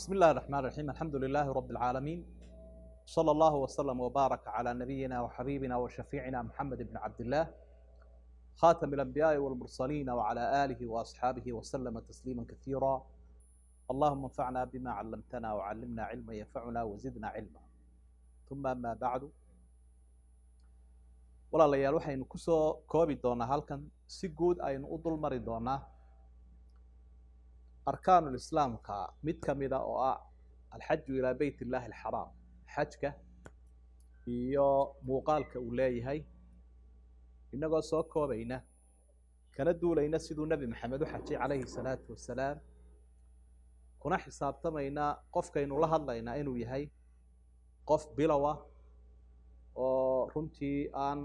بسم الله الرحمن الرحيم، الحمد لله رب العالمين، صلى الله وسلم وبارك على نبينا وحبيبنا وشفيعنا محمد بن عبد الله خاتم الأنبياء والمرسلين وعلى آله وأصحابه وسلم تسليما كثيرا. اللهم انفعنا بما علمتنا وعلمنا علما ينفعنا وزدنا علما، ثم أما بعد. Walaalayaal, waxaynu kusoo koobi doonaa halkan, si guud aynu u dul mari doonaa arkaanulislaamka mid ka mida oo ah alxaju ilaa beyt illahi alxaraam, xajka iyo muuqaalka uu leeyahay, inagoo soo koobayna kana duulayna siduu Nebi Maxamed u xajay calayhi salaatu wasalaam, kuna xisaabtamayna qofkaynu la hadlaynaa inuu yahay qof bilow ah oo runtii aan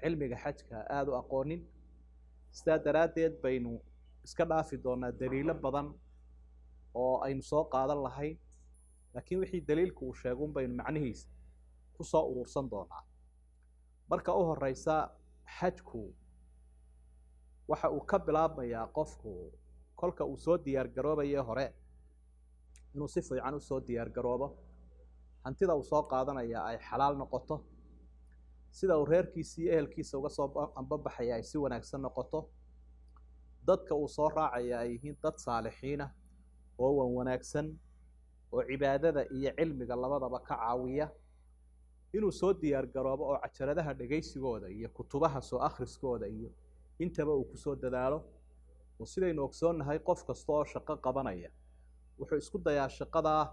cilmiga xajka aada u aqoonin. Sidaa daraaddeed baynu iska dhaafi doonaa daliilo badan oo aynu soo qaadan lahayn, laakiin wixii daliilku uu sheegun baynu macnihiisa ku soo urursan doonaa. Marka u horeysa, xajku waxa uu ka bilaabmayaa qofku kolka uu soo diyaar garoobaye hore inuu si fiican usoo diyaar garoobo, hantida uu soo qaadanaya ay xalaal noqoto, sida uu reerkiisa iyo ehelkiisa uga soo ambabaxaya ay si wanaagsan noqoto, dadka uu soo raacaya ay yihiin dad saalixiina oo wan wanaagsan oo cibaadada iyo cilmiga labadaba ka caawiya. Inuu soo diyaar garoobo oo cajaladaha dhegaysigooda iyo kutubaha soo akhriskooda iyo intaba uu kusoo dadaalo. Oo sidaynu ogsoonnahay, qof kasta oo shaqo qabanaya wuxuu isku dayaa shaqadaa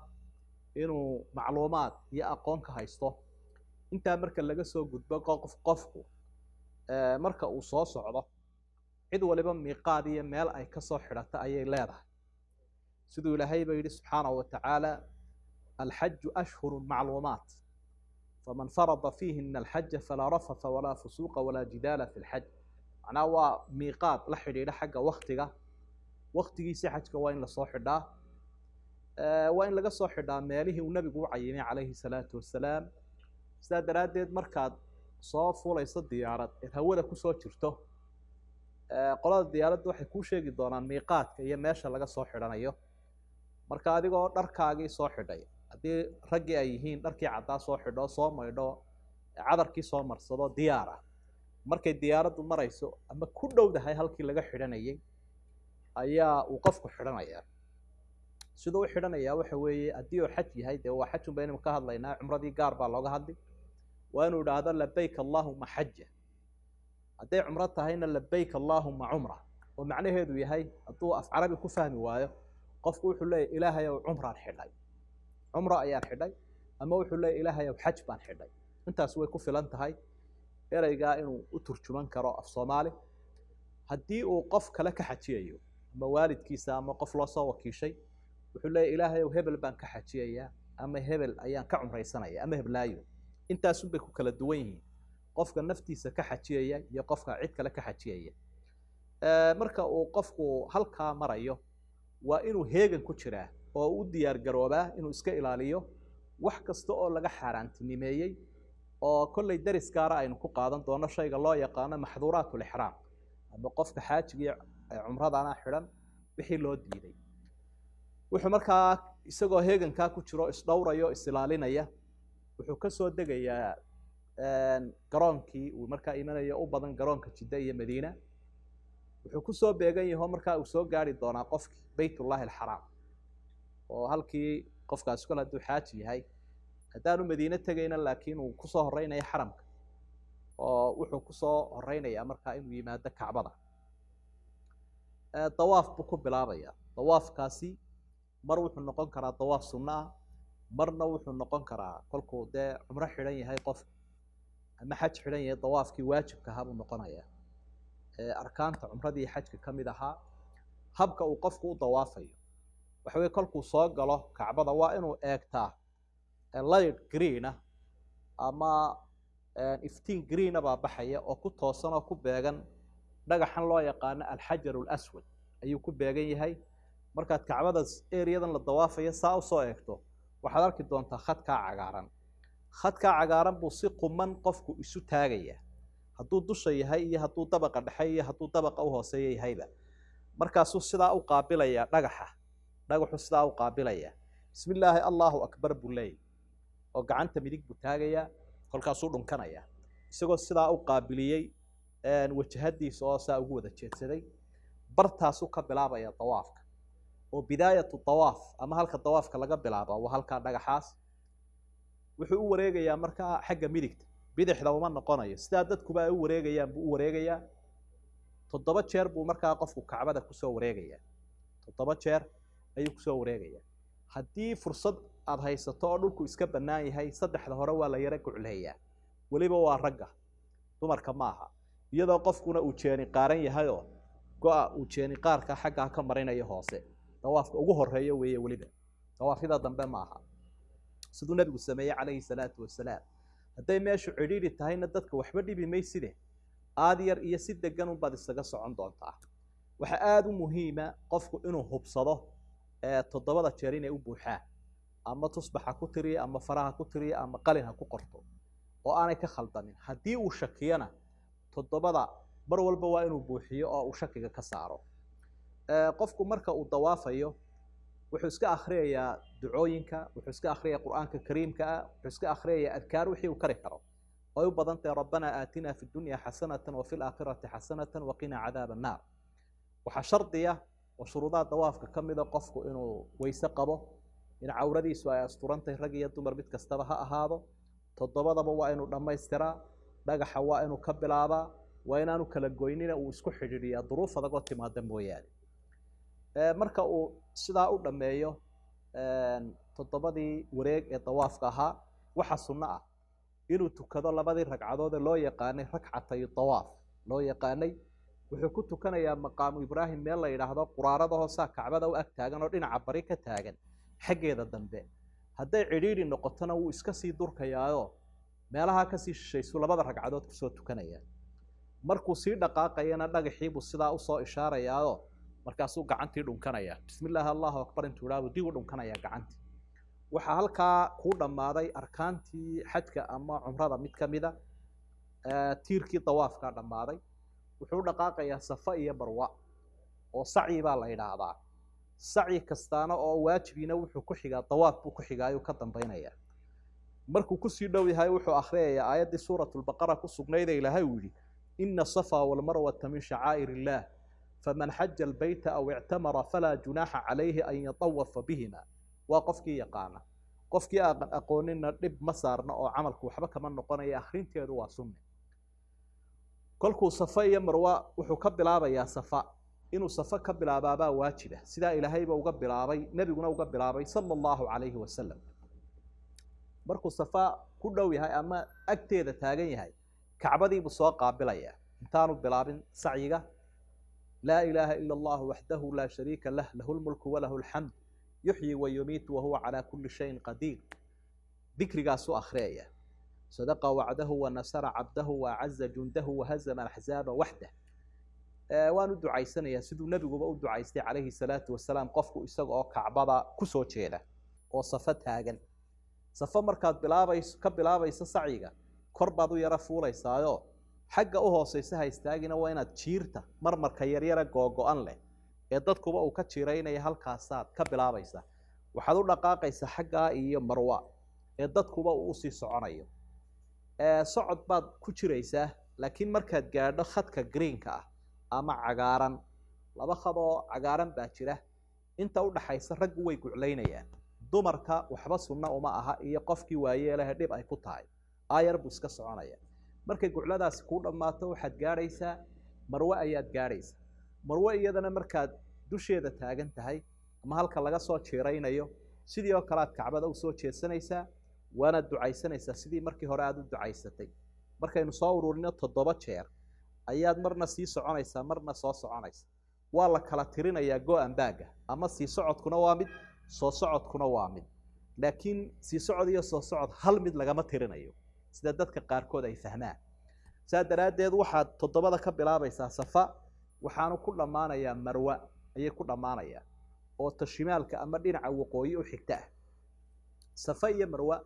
inuu macluumaad iyo aqoon ka haysto. Intaa marka laga soo gudbo, qofku marka uu soo socdo, cid waliba miiqaad iyo meel ay kasoo xidhato ayay leedahay, siduu Ilaahay ba yidhi subxaanahu wa tacaala: "Alxaju ashhuru macluumaat, faman farada fiihina alxaja falaa rafatha walaa fusuuqa walaa jidaala fi lxaj." Macnaha waa miiqaad la xidhiidha xagga waktiga. Waktigiisi xajka waa in lasoo xidhaa, waa in laga soo xidhaa meelihii uu Nebigu u cayimay calayhi salaatu wasalaam. Sidaa daraaddeed, markaad soo fulayso diyaarad eed hawada kusoo jirto, qolada diyaaradda waxay kuu sheegi doonaan miiqaadka iyo meesha laga soo xidhanayo. Marka adigoo dharkaagii soo xidhay, haddii raggii ay yihiin dharkii caddaa soo xidho, soo maydho, cadarkii soo marsado, diyaar ah, markay diyaaraddu marayso ama ku dhowdahay halkii laga xidhanayay ayaa uu qofku xidhanayaa. Siduu u xidhanayaa waxa weeye, haddii uu xaj yahay, dee waa xajun baynu ka hadlaynaa, cumradii gaar baa looga hadli, waa inuu idhaahdo "Labayk allahuma xaja". Hadday cumro tahayna, "Labayk allahuma cumra", oo macnaheedu yahay, hadduu af Carabi ku fahmi waayo qofku, wuxuu leeyahy "Ilaahayow cumraan xidhay, cumro ayaan xidhay", ama wuxuu leeyahy "Ilaahayow xaj baan xidhay". Intaas way ku filan tahay ereygaa inuu u turjuman karo af Soomaali. Haddii uu qof kale ka xajiyayo, ama waalidkiisa ama qof loo soo wakiishay, wuxuu leeyahy "Ilaahayow hebel baan ka xajiyayaa" ama "Hebel ayaan ka cumraysanaya" ama heblaayo. Intaasun bay ku kala duwan yihiin qofka naftiisa ka xajiyaya iyo qofka cid kale ka xajiyaya. Marka uu qofku halkaa marayo, waa inuu heegan ku jiraa oo u diyaar garoobaa inuu iska ilaaliyo wax kasta oo laga xaaraantinimeeyey, oo kollay daris gaara aynu ku qaadan doono shayga loo yaqaano maxduuraat lixraam, ama qofka xaajiga cumradana xidhan wixii loo diiday. Wuxuu markaa isagoo heegankaa ku jiro, isdhowrayo, isilaalinaya, wuxuu kasoo degayaa garoonkii uu markaa imanayo, u badan garoonka Jidda iyo Madiina. Wuxuu kusoo beegan yaho markaa uu soo gaari doonaa qofkii Beytullahi alxaraam, oo halkii qofkaasi kol hadduu xaaji yahay, haddaanu Madiine tegayna, laakiin uu kusoo horeynayo xaramka, oo wuxuu kusoo horeynayaa markaa inuu yimaado Kacbada. Dawaaf buu ku bilaabaya. Dawaafkaasi mar wuxuu noqon karaa dawaaf sunno ah, marna wuxuu noqon karaa, kolkuu dee cumro xidhan yahay qofku ama xaj xidhan yahay, dawaafkii waajibka ahaa buu noqonayaa, arkaanta cumradii xajka ka mid ahaa. Habka uu qofku u dawaafayo waxa weye, kolkuu soo galo Kacbada waa inuu eegtaa light green ah ama iftiin greena baa baxaya oo ku toosan oo ku beegan dhagaxan loo yaqaano alxajar alaswad ayuu ku beegan yahay. Markaad Kacbada areadan la dawaafayo saa usoo eegto, waxaad arki doontaa khadkaa cagaaran. Khadkaa cagaaran buu si quman qofku isu taagaya, hadduu dusha yahay iyo hadduu dabaqa dhexe iyo hadduu dabaqa uhooseeya yahayba. Markaasuu sidaa u qaabilaya dhagaxa, dhagaxu sidaa u qaabilaya. Bismi illaahi allahu akbar buu leeyahy, oo gacanta midig buu taagayaa, kolkaasuu dhunkanaya isagoo sidaa u qaabiliyey wajahadiisa oo saa ugu wada jeedsaday. Bartaasuu ka bilaabaya dawaafka, oo bidaayatu dawaaf ama halka dawaafka laga bilaaba waa halkaa dhagaxaas. Wuxuu u wareegayaa markaa xagga midigta, bidixda uma noqonayo, sidaa dadkuba ay u wareegayaan buu u wareegayaa. 7 jeer buu markaa qofku kacbada kusoo wareegayaa, 7 jeer ayuu kusoo wareegayaa. Haddii fursad aada haysato oo dhulku iska bannaan yahay, saddexda hore waa la yaro gucleeyaa, weliba waa ragga, dumarka maaha, iyadoo qofkuna uu jeeni qaaran yahayoo go-a uu jeeni qaarka xaggaa ka marinayo hoose. Dawaafka ugu horeeyo weeye, weliba dawaafyada dambe maaha, siduu nabigu sameeyey calayhi salaatu wasalaam. Hadday meeshu cidhiidhi tahayna dadka waxba dhibi mayside, aad yar iyo si degan unbaad isaga socon doontaa. Waxaa aada u muhiima qofku inuu hubsado 7da jeer inay u buuxaan, ama tusbaxa ku tiriya, ama faraha ku tiriya, ama qalin ha ku qorto, oo aanay ka khaldamin. Haddii uu shakiyana 7da mar walba waa inuu buuxiyo oo uu shakiga ka saaro. Qofku marka uu dawaafayo wuxuu iska akhriyayaa ducooyinka, wuxuu iska akhriyayaa qur'aanka kariimka ah, wuxuu iska akhriyayaa adkaar wixii uu kari karo, oo ay u badan tahay rabbanaa aatina fi dunya xasanatan wa fi laakhirati xasanatan waqina cadaaba annaar. Waxaa shardiya oo shuruudaha dawaafka ka mida qofku inuu weyse qabo, in cawradiisu ay asturantahay, rag iyo dumar mid kastaba ha ahaado. 7daba waa inuu dhammaystiraa, dhagaxa waa inuu ka bilaabaa, waa inaanu kala goynina uu isku xidhiidhiyaa duruuf adagoo timaada mooyaane. Marka uu sidaa u dhammeeyo 7dii wareeg ee dawaafka ahaa, waxaa sunno ah inuu tukado labadii ragcadood ee loo yaqaanay rakcatay dawaaf loo yaqaanay. Wuxuu ku tukanayaa maqaamu Ibraahim meel la yidhaahdo, quraarada hoosaa kacbada u ag taagan oo dhinaca bari ka taagan xaggeeda dambe. Hadday cidhiidhi noqotona wuu iska sii durkayaayo meelaha kasii shishaysu labada ragcadood kusoo tukanaya. Markuu sii dhaqaaqayana dhagaxiibuu sidaa usoo ishaarayaayo, markaasuu gacantii dhunkanaya, bismi illaahi allahu akbar intuu idhaabuu dib u dhunkanaya gacantii. Waxaa halkaa kuu dhammaaday arkaantii xajka ama cumrada mid ka mida, tiirkii dawaafkaa dhammaaday. Wuxuu dhaqaaqayaa safa iyo marwa, oo sacyi baa la yidhaahdaa. Sacyi kastaana oo waajibiina wuxuu ku xigaa dawaaf buu ku xigaayuu ka dambaynaya. Markuu kusii dhow yahay wuxuu akhriyayaa aayaddii suuratulbaqara ku sugnayd ee Ilaahay uu yidhi: ina asafa walmarwata min shacaa'ir illaah faman xaja albayta aw ictamara falaa junaaxa calayhi an yatawafa bihima. Waa qofkii yaqaana, qofkii aan aqoonina dhib ma saarna oo camalku waxba kama noqonaya, akhrinteedu waa sunne. Kolkuu safa iyo marwa wuxuu ka bilaabayaa safa, inuu safa ka bilaabaabaa waajiba, sidaa Ilaahayba uga bilaabay, nebiguna uga bilaabay sala allahu calayhi wasalam. Markuu safa ku dhow yahay ama agteeda taagan yahay, kacbadiibuu soo qaabilayaa intaanu bilaabin sacyiga. Laa ilaaha ila allahu waxdahu laa shariika lah, lahu lmulku walahu alxamd, yuxyi wa yumiitu wahuwa calaa kulli shayin qadiir. Dikrigaasuu akhriyaya: sadaqa wacdahu wanasara cabdahu waacaza jundahu wahazama alaxzaaba waxdah. Waanu ducaysanayaa siduu nebiguba u ducaystay calayhi salaatu wasalaam, qofku isaga oo kacbada kusoo jeeda oo safo taagan. Safo markaad bilaabayso, ka bilaabayso sacyiga, kor baad u yaro fuulaysaayo, xagga u hooseysa ha istaagina, waa inaad jiirta marmarka yaryara googo-an leh ee dadkuba uu ka jiiraynaya halkaasaad ka bilaabaysaa. Waxaad u dhaqaaqaysaa xaggaa iyo marwa ee dadkuba uu usii soconayo. Socod baad ku jiraysaa, laakiin markaad gaadho khadka greenka ah ama cagaaran, laba khad oo cagaaran baa jira inta udhaxaysa, raggu way guclaynayaan, dumarka waxba sunno uma aha, iyo qofkii waayeelahe dhib ay ku tahay, aayar buu iska soconaya. Markay gucladaasi kuu dhammaato waxaad gaadhaysaa marwe ayaad gaadhaysaa. Marwe iyadana markaad dusheeda taagan tahay ama halka laga soo jiiraynayo, sidii oo kale aad kacbada usoo jeedsanaysaa, waanaad ducaysanaysaa sidii markii hore aada u ducaysatay. Markaynu soo ururino, 7 jeer ayaad marna sii soconaysaa, marna soo soconaysa. Waa la kala tirinayaa go-an baaga, ama sii socodkuna waa mid, soo socodkuna waa mid, laakiin sii socod iyo soo socod hal mid lagama tirinayo sida dadka qaarkood ay fahmaan. Saa daraaddeed waxaad 7da ka bilaabaysaa safa, waxaanu ku dhammaanayaa marwa ayay ku dhammaanayaa, oo ta shimaalka ama dhinaca waqooyi u xigta ah. Safa iyo marwa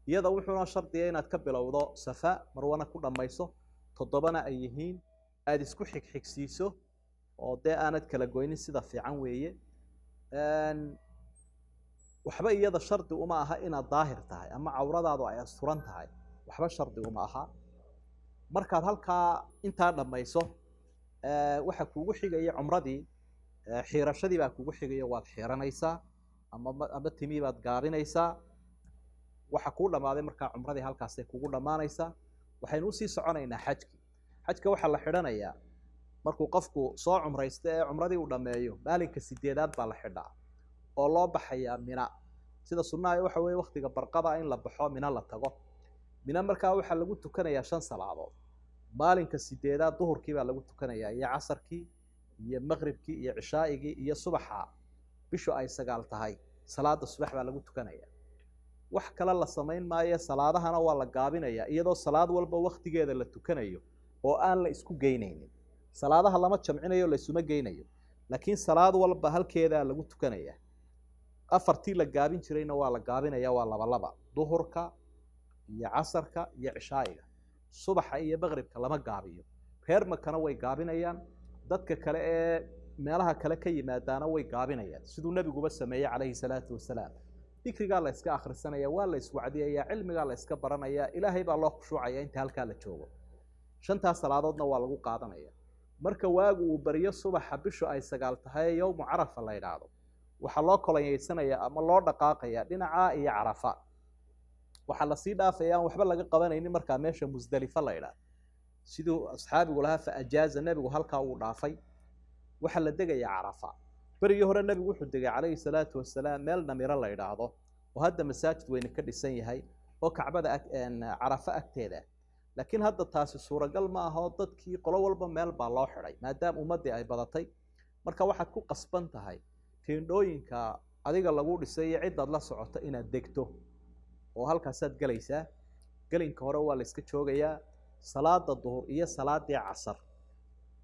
iyada wuxuuna shardiya inaad ka bilowdo safa, marwana ku dhammayso, 7na ay yihiin, aada isku xigxigsiiso oo dee aanad kala goynin, sida fiican weeye. Waxba iyada shardi uma aha inaad daahir tahay ama cawradaadu ay asturan tahay, waxba shardi uma aha. Markaad halkaa intaa dhammayso, waxa kuugu xigaya cumradii, xiirashadii baa kugu xigaya, waad xiiranaysaa ama timii baad gaabinaysaa. Waxa kuu dhammaaday markaa cumradii, halkaasay kugu dhammaanaysaa. Waxaynu usii soconaynaa xajkii. Xajka waxaa la xidhanayaa markuu qofku soo cumraysto ee cumradii uu dhammeeyo, maalinka 8aad baa la xidhaa oo loo baxayaa Mina. Sida sunnaha waxa weeye waktiga barqada in la baxo, Mina la tago. Mina markaa waxaa lagu tukanayaa 5 salaadood. Maalinka 8aad duhurkii baa lagu tukanayaa, iyo casarkii iyo maqribkii iyo cishaa'igii, iyo subaxa bishu ay 9 tahay salaada subax baa lagu tukanaya. Wax kale la samayn maayo, salaadahana waa la gaabinayaa, iyadoo salaad walba waktigeeda la tukanayo oo aan la isku geynaynin. Salaadaha lama jamcinayo, laysuma geynayo, laakiin salaad walba halkeedaa lagu tukanaya. Afartii la gaabin jirayna waa la gaabinaya, waa laba laba, duhurka iyo casarka iyo cishaa'iga. Subaxa iyo maqribka lama gaabiyo. Reer Makana way gaabinayaan, dadka kale ee meelaha kale ka yimaadaana way gaabinayaan, siduu nebiguba sameeyey calayhi salaatu wasalaam. Dikrigaa la iska akhrisanaya, waa la iswacdiyayaa, cilmigaa la iska baranayaa, Ilaahay baa loo khushuucaya inta halkaa la joogo. 5taa salaadoodna waa lagu qaadanaya. Marka waagu uu baryo subaxa bishu ay 9 tahay, yowmu Carafa la yidhaahdo, waxaa loo kolayeysanayaa ama loo dhaqaaqayaa dhinacaa iyo Carafa. Waxaa lasii dhaafaya aan waxba laga qabanaynin markaa meesha Musdalifa la yidhaahdo, siduu asxaabigu lahaa fa ajaaza, nebigu halkaa uu dhaafay. Waxaa la degayaa Carafa. Berigii hore nebigu wuxuu degay calayhi salaatu wasalaam meel Namiro la yidhaahdo oo hadda masaajid weyne ka dhisan yahay oo Kacbada Carafa agteeda. Laakiin hadda taasi suuragal ma aha oo dadkii qolo walba meel baa loo xidhay maadaama ummaddii ay badatay. Marka waxaad ku qasban tahay teendhooyinka adiga lagu dhisay iyo cidaad la socoto inaad degto, oo halkaasaad gelaysaa. Gelinka hore waa la iska joogayaa. Salaada duhur iyo salaadii casar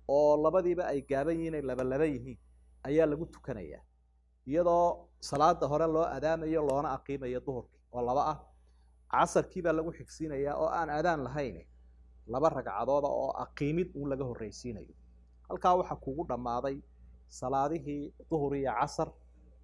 oo labadiiba ay gaaban yihiin, ay labalaba yihiin, ayaa lagu tukanayaa, iyadoo salaada hore loo adaamayo loona aqiimayo duhurkii oo laba ah. Casarkii baa lagu xigsiinayaa oo aan adaan lahayn, laba ragcadooda oo aqiimid uun laga horreysiinayo. Halkaa waxaa kugu dhammaaday salaadihii duhur iyo casar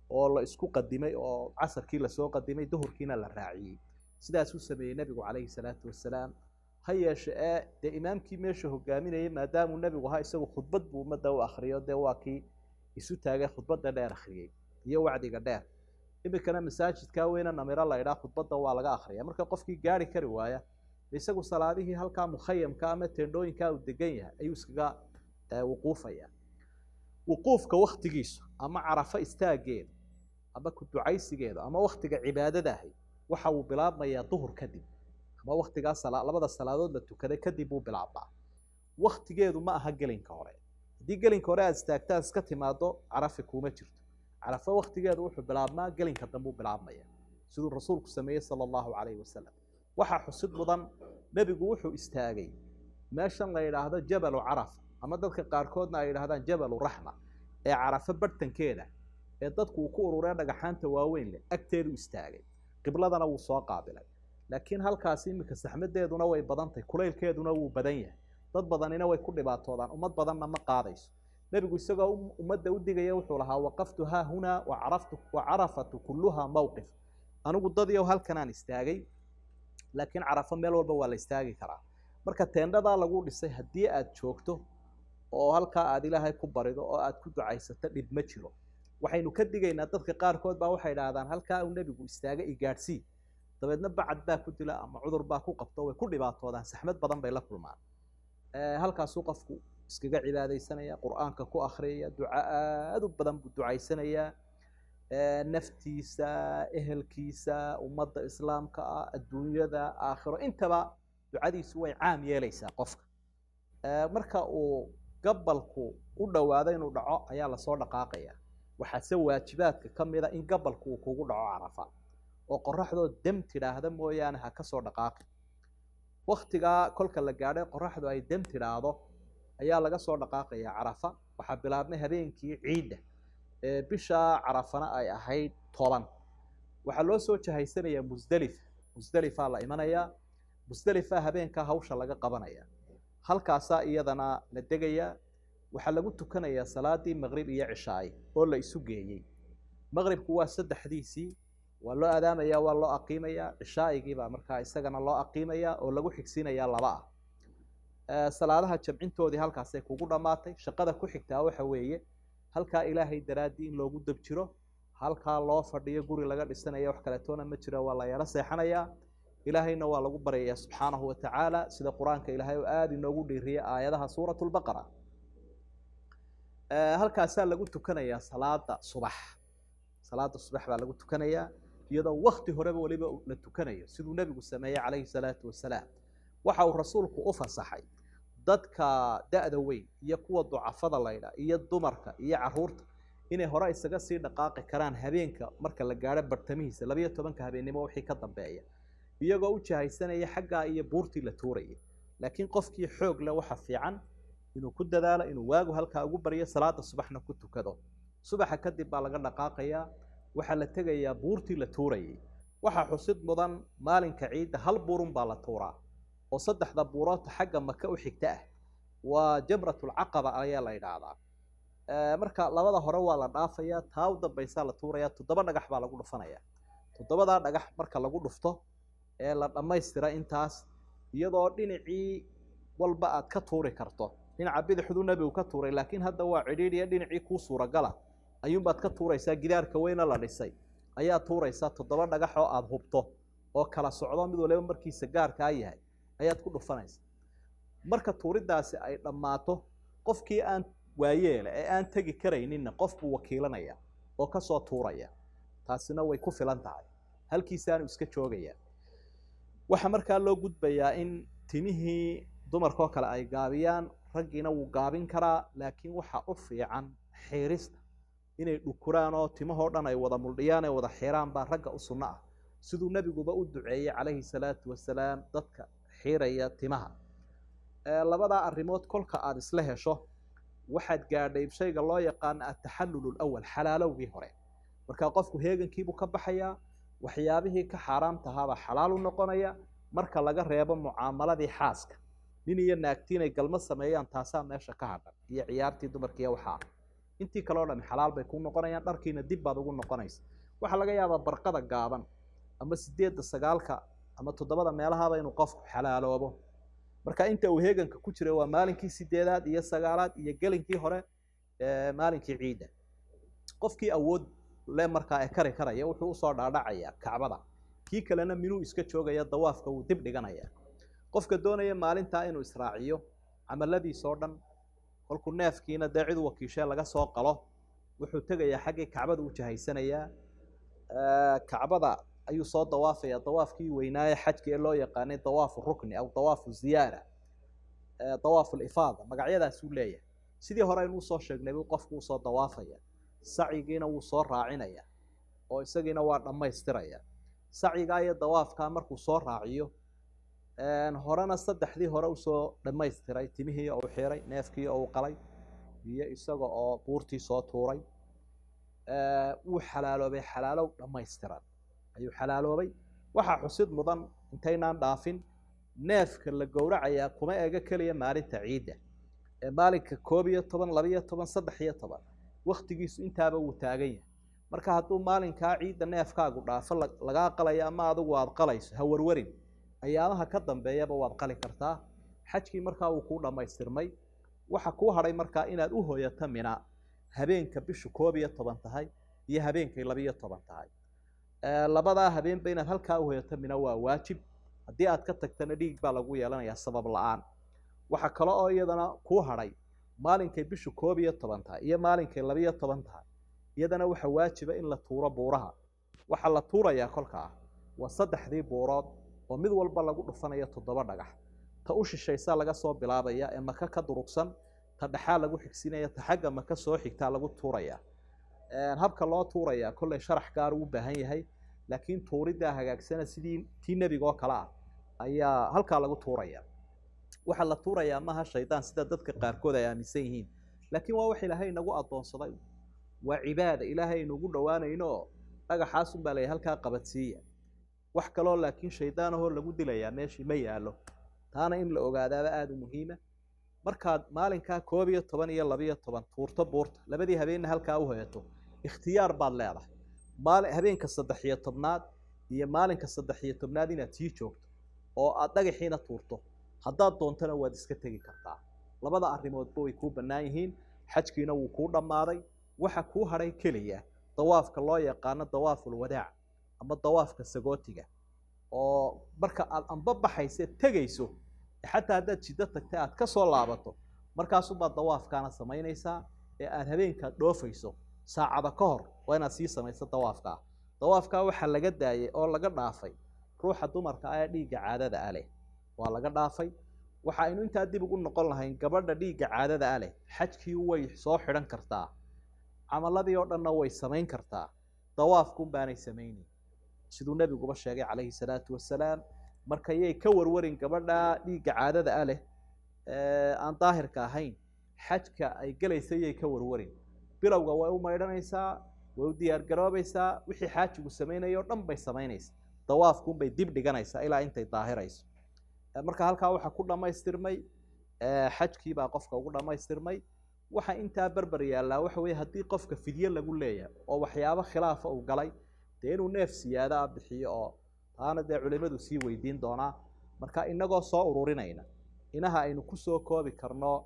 oo la isku qadimay, oo casarkii lasoo qadimay, duhurkiina la raaciyey. Sidaasuu sameeyey nebigu calayhi salaatu wasalaam. Ha yeeshe ee dee imaamkii meesha hogaaminayay maadaamuu nebigu ahaa, isagu khudbad buu ummadda u akriyo, dee waa kii isu taagay, khudbadda dheer akhriyey iyo wacdiga dheer. Iminkana masaajidkaa weyne Namiro la idhaa khudbadda waa laga akriya. Marka qofkii gaari kari waaya, isagu salaadihii halkaa mukhayamka ama teendhooyinkaa uu degan yahay ayuu iskaga wuquufaya. Wuquufka waktigiisu ama Carafo istaageeda ama ku ducaysigeeda ama waktiga cibaadada ahi waxa uu bilaabmayaa duhur kadib, ama waktigaa labada salaadood la tukaday kadib buu bilaabmaa. Waktigeedu ma aha gelinka hore. Haddii gelinka hore aad istaagtaan iska timaado, Carafi kuuma jirto. Carafo waktigeedu wuxuu bilaabmaa gelinka dambuu bilaabmaya, siduu rasuulku sameeyey sala allahu calayhi wasalam. Waxaa xusid mudan, nebigu wuxuu istaagay meeshan la yidhaahdo Jabalu Carafa, ama dadka qaarkoodna ay yidhahdaan Jabalu Raxma, ee Carafo barhtankeeda ee dadku uu ku ururee dhagaxaanta waaweyn leh agteedu istaagay, qibladana wuu soo qaabilay. Laakiin halkaasi iminka saxmadeeduna way badantahay, kulaylkeeduna wuu badan yahay, dad badanina way ku dhibaatoodaan, ummad badanna ma qaadayso. Nebigu isagoo ummadda u digaya wuxuu lahaa: "Waqaftu haa hunaa wacaraftu wacarafatu kulluha mawqif." Anigu dadiyow halkanaan istaagay, laakiin Carafo meel walba waa la istaagi karaa. Marka teendhadaa lagu dhisay haddii aad joogto oo halkaa aad Ilaahay ku barido oo aad ku ducaysato, dhib ma jiro. Waxaynu ka digaynaa dadka qaarkood baa waxay idhaahdaan: "Halkaa uu nebigu istaagay i gaadhsii." Dabeedna bacad baa ku dila ama cudur baa ku qabto, way ku dhibaatoodaan, saxmad badan bay la kulmaan. Halkaasuu qofku iskaga cibaadaysanaya, Qur-aanka ku akhriyaya, duca aad u badan buu ducaysanayaa, naftiisa, ehelkiisa, ummadda islaamka ah, adduunyada, aakhiro, intaba ducadiisu way caam yeelaysaa qofka. Marka uu gabalku u dhowaado inuu dhaco ayaa lasoo dhaqaaqaya. Waxaase waajibaadka ka mida in gabalku uu kugu dhaco Carafa oo qoraxdoo dem tidhaahda mooyaane ha ka soo dhaqaaqi. Waktigaa kolka la gaadhay qoraxdu ay dem tidhaahdo ayaa laga soo dhaqaaqaya Carafa. Waxaa bilaabmay habeenkii ciidda ee bisha Carafana ay ahayd 10. Waxaa loo soo jahaysanayaa Musdelifa. Musdelifaa la imanayaa, Musdelifa habeenkaa hawsha laga qabanaya, halkaasaa iyadana la degayaa. Waxaa lagu tukanayaa salaadii maqrib iyo cishaay oo la isu geeyey. Maqribku waa saddexdiisii. Waa loo aadaamaya, waa loo aqiimayaa. Cishaaigii baa markaa isagana loo aqiimayaa oo lagu xigsiinayaa laba ah. Salaadaha jamcintoodii halkaasay kugu dhammaatay. Shaqada ku xigtaa waxa weeye halkaa Ilaahay daraaddii in loogu dab jiro, halkaa loo fadhiyo, guri laga dhisanaya wax kaletoona ma jiro, waa la yaro seexanayaa, Ilaahayna waa lagu baryayaa subxaanahu watacaala, sida Qur-aanka Ilaahay oo aada inoogu dhiiriyay aayadaha Suurat Lbaqara. Halkaasaa lagu tukanayaa salaada subax. Salaada subax baa lagu tukanayaa iyadoo wakti horeba weliba la tukanayo, siduu Nebigu sameeyey calayhi salaatu wasalaam. Waxa uu rasuulku u fasaxay dadka da-da weyn iyo kuwa ducafada laydha iyo dumarka iyo caruurta inay hore isaga sii dhaqaaqi karaan habeenka marka la gaadho bartamihiisa, 12-ka habeennimo wixii ka dambeeya, iyagoo u jahaysanaya xaggaa iyo buurtii la tuurayay. Laakiin qofkii xoog leh waxa fiican inuu ku dadaalo inuu waagu halkaa ugu baryo, salaada subaxna ku tukado. Subaxa kadib baa laga dhaqaaqayaa, waxaa la tegayaa buurtii la tuurayay. Waxaa xusid mudan maalinka ciidda hal buurun baa la tuuraa oo saddexda buuroodta xagga Maka u xigta ah, waa Jamratulcaqaba ayaa la yidhaahdaa. Marka labada hore waa la dhaafayaa, taa u dambaysaa la tuuraya. 7 dhagax baa lagu dhufanaya. 7-daa dhagax marka lagu dhufto ee la dhammaystira intaas, iyadoo dhinacii walba aad ka tuuri karto, dhinaca bidixduu Nebigu ka tuuray, laakiin hadda waa cidhiidhiya, dhinacii kuu suuragala ayuunbaad ka tuuraysaa. Gidaarka weyna la dhisay ayaa tuuraysaa 7 dhagax oo aada hubto oo kala socdo, mid waliba markiisa gaarkaa yahay ayaad ku dhufanaysaa. Marka tuuridaasi ay dhammaato, qofkii aan waayeela ee aan tegi karayninna qof buu wakiilanaya oo kasoo tuuraya, taasina way ku filan tahay, halkiisaanu iska joogayaa. Waxaa markaa loo gudbayaa in timihii dumarkoo kale ay gaabiyaan, raggiina wuu gaabin karaa, laakiin waxa u fiican xiirista inay dhukuraan oo timahoo dhan ay wada muldhiyaan, ay wada xiraan baa ragga u sunno ah, siduu Nebiguba u duceeyey calayhi salaatu wasalaam dadka xiiraya timaha. Labadaa arrimood kolka aada isla hesho, waxaad gaadhay shayga loo yaqaano ataxallul alawal, xalaalowgii hore. Markaa qofku heegankiibuu ka baxayaa, waxyaabihii ka xaaraamtahaabaa xalaal u noqonaya, marka laga reebo mucaamaladii xaaska, nin iyo naagti inay galmo sameeyaan, taasaa meesha ka hadhan, iyo ciyaartii dumarkiiyo waxaa. Intii kaleo dhami xalaal bay ku noqonayaan, dharkiina dib baad ugu noqonaysa. Waxaa laga yaabaa barqada gaaban ama 8-da, 9-ka ama 7-da meelahaaba inuu qofku xalaaloobo. Marka inta uu heeganka ku jiray waa maalinkii 8-aad iyo 9-aad iyo gelinkii hore maalinkii ciidda. Qofkii awood le markaa ee kari karaya wuxuu usoo dhaadhacayaa Kacbada, kii kalena minuu iska joogaya, dawaafka wuu dib dhiganaya. Qofka doonaya maalintaa inuu israaciyo camaladiisoo dhan, kolkuu neefkiina dee cid wakiishee laga soo qalo, wuxuu tegayaa xaggii Kacbada u jahaysanayaa. Kacbada ayuu soo dawaafaya, dawaafkii weynaaye xajka ee loo yaqaanay dawaafu rukni aw dawaafu ziyaara, dawaafu lifaada, magacyadaasuu leeyahay. Sidii hore aynu usoo sheegnay buu qofku usoo dawaafaya, sacyigiina wuu soo raacinaya oo isagiina waa dhammaystiraya. Sacyigaa iyo dawaafkaa markuu soo raaciyo, horena saddexdii hore usoo dhammaystiray, timihii oo u xiray, neefkii oo u qalay, iyo isaga oo buurtii soo tuuray, wuu xalaaloobay. Xalaalow dhammaystiran ayuu xalaaloobay. Waxaa xusid mudan intaynaan dhaafin, neefka la gowracayaa kuma ega keliya maalinta ciidda ee maalinka 11, 12, 13, waktigiisu intaaba wuu taagan yahay. Marka hadduu maalinkaa ciidda neefkaagu dhaafo lagaa qalaya ama adigu aad qalayso, ha warwarin, ayaamaha ka dambeeyaba waad qali kartaa. Xajkii markaa wuu kuu dhammaystirmay. Waxa kuu hadhay markaa inaad u hoyato Mina habeenka bishu 11 tahay iyo habeenkay 12 tahay. Labadaa habeenba inaad halkaa u hoyato Mina waa waajib. Haddii aad ka tagtana dhiig baa lagu yeelanayaa sabab la-aan. Waxa kale oo iyadana kuu hadhay maalinkay bishu 11 tahay iyo maalinkay 12 tahay, iyadana waxa waajiba in la tuuro buuraha. Waxaa la tuurayaa kolkaa waa saddexdii buurood oo mid walba lagu dhufanayo 7 dhagax. Ta u shishaysaa laga soo bilaabaya ee Maka ka durugsan, ta dhexaa lagu xigsinaya, ta xagga Maka soo xigtaa lagu tuuraya. Habka loo tuurayaa kollay sharax gaar uu baahan yahay, laakiin tuuriddaa hagaagsana sidii tii Nebiga oo kale ah ayaa halkaa lagu tuuraya. Waxaa la tuurayaa maaha shaydaan sida dadka qaarkood ay aaminsan yihiin, laakiin waa wax Ilaahay inagu addoonsaday, waa cibaada Ilaahay inugu dhowaanayno oo dhagaxaasun baa layahay halkaa qabadsiiya. Wax kaloo laakiin shaydaanahoo lagu dilayaa meeshii ma yaallo, taana in la ogaadaaba aada u muhiima. Markaad maalinkaa 11 iyo 12 tuurto buurta, labadii habeenna halkaa u hoyato, ikhtiyaar baad leedahay. Maali habeenka 13aad iyo maalinka 13aad inaad sii joogto oo aad dhagaxiina tuurto, haddaad doontana waad iska tegi kartaa. Labada arrimoodba way kuu bannaan yihiin. Xajkiina wuu kuu dhammaaday. Waxa kuu hadhay keliya dawaafka loo yaqaano dawaafulwadaac ama dawaafka sagootiga, oo marka aad amba baxaysa tegayso, xataa haddaad jiddo tagtay aad ka soo laabato, markaasubaad dawaafkaana samaynaysaa ee aad habeenkaad dhoofayso saacada ka hor waa inaad sii samayso dawaafkaa. Dawaafkaa waxaa laga daayay oo laga dhaafay ruuxa dumarka ah ee dhiigga caadada ah leh, waa laga dhaafay. Waxa aynu intaa dib ugu noqon lahayn, gabadha dhiigga caadada ah leh xajkii way soo xidhan kartaa, camaladii oo dhanna way samayn kartaa, dawaafkuun baanay samaynin, siduu nebiguba sheegay calayhi salaatu wasalaam. Markayay ka warwarin gabadha dhiigga caadada ah leh aan daahirka ahayn xajka ay gelaysa, yay ka warwarin. Bilowga way u maydhanaysaa, way u diyaar garoobaysaa, wixii xaajigu samaynaya o dhan bay samaynaysaa, dawaafkuunbay dib dhiganaysaa ilaa intay daahirayso. Marka halkaa waxaa ku dhammaystirmay xajkiibaa qofka ugu dhammaystirmay. Waxa intaa berber yaallaa waxa weeye, haddii qofka fidye lagu leeyahay oo waxyaabo khilaafa uu galay, dee inuu neef siyaada ah bixiyo, oo taana dee culimadu sii weydiin doonaa. Marka inagoo soo ururinayna inaha aynu kusoo koobi karno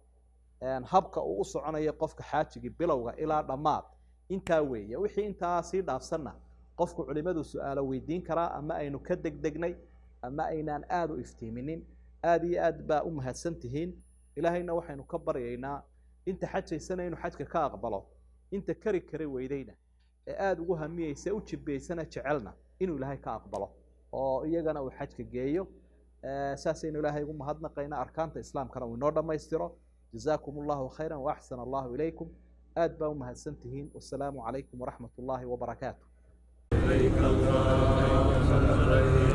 habka uu u soconayo qofka xaajigii bilowga ilaa dhammaad, intaa weeye. Wixii intaa sii dhaafsanna qofku culimadu su-aalo weydiin karaa, ama aynu ka degdegnay ama aynaan aada u iftiiminin. Aada iyo aad baa u mahadsan tihiin. Ilaahayna waxaynu ka baryaynaa inta xajaysana inuu xajka ka aqbalo, inta kari kari weydayna ee aada ugu hamiyeysa u jibaysana jecelna inuu Ilaahay ka aqbalo oo iyagana uu xajka geeyo. Saasaynu Ilaahay ugu mahadnaqaynaa, arkaanta islaamkana uu inoo dhammaystiro. Jazaakum allahu khayra waaxsana allahu ilaykum. Aad baa u mahadsan tihiin. Wasalaamu calaykum waraxmat ullaahi wabarakaatu. لبيك اللهم لبيك.